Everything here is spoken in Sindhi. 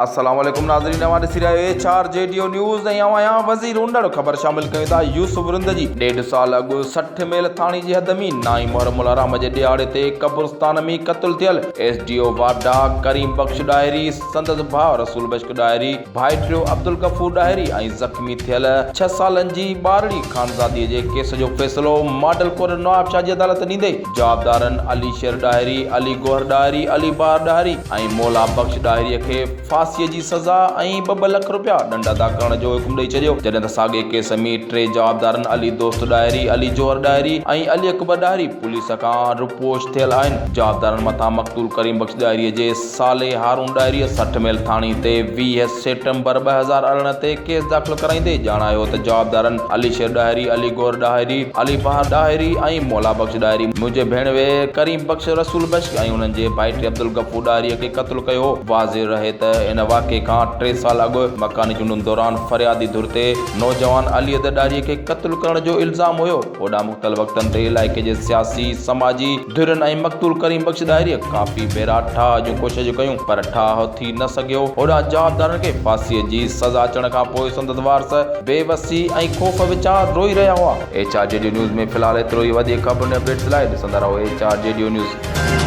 السلام عليڪم ناظرين اوهان ڏسي رهيا آهيو H R G D news ۽ آئون آهيان وزير انڙ خبر شامل ڪيون ٿا يوسف رند جي ڏيڍ سال اڳ 60 ميل ٿاڻي جي حد ۾ نائين محرم الحرام جي ڏهاڙي تي قبرستان ۾ قتل ٿيل ايس ڊي او واڍا ڪريم بخش ڏاهري سندس ڀاء رسول بخش ڏاهري ڀائٽيو عبدالغفور ڏاهري ۽ زخمي ٿيل ڇهه سالن جي ٻارڙي خانزادي جي ڪيس جو فيصلو ماڊل ڪورٽ نوابشاهه جي عدالت ڏيندي جوابدارن علي شير ڏاهري، علي گوهر ڏاهري، علي بهار ڏاهري ۽ مولا بخش ڏاهري کي ڦاسيء جي سزا ۽ ٻه ٻه لک رپيا ڏنڊ ادا ڪرڻ جو حڪم ڏئي ڇڏيو، جڏهن ته ساڳئي ڪيس ۾ ٽي جوابدارن علي دوست ڏاهري، علي جوهر ڏاهري ۽ علي اڪبر ڏاهري پوليس کان روپوش ٿيل آهن. جوابدارن مٿان مقتول ڪريم بخش ڏاهري جي سالي هارون ڏاهري 60 ميل ٿاڻي تي 20 سيپٽمبر 2018 تي ڪيس داخل ڪرائيندي ڄاڻايو ته جوابدارن علي شير ڏاهري، علي گوهر ڏاهري، علي بهار ڏاهري ۽ مولا بخش ڏاهري منهنجي ڀيڻوي ڪريم بخش، رسول بخش ۽ انهن جي ڀائٽي عبدالغفور ڏاهري کي قتل ڪيو. واضح رهي ته ان واقعي کان ٽي سال اڳ مڪاني چونڊن دوران فريادي ڌر تي نوجوان علي حيدر ڏاهري کي قتل ڪرڻ جو الزام هيو. هوڏانهن مختلف وقتن تي علائقي جي سياسي، سماجي ڌرين ۽ مقتول ڪريم بخش ڏاهري ڪافي ڀيرا ٺاهه جون ڪوششون ڪيون پر ٺاهه ٿي نه سگهيو. هوڏانهن جوابدارن کي ڦاسيء جي سزا اچڻ کان پوء سندس وارث بي وسي ۽ خوف وچان روئي رهيا هئا. H R G D news ۾ في الحال ايترو ئي وڌيڪ خبرن ۽ اپڊيٽس لاء ڏسندا رهو H R G D news.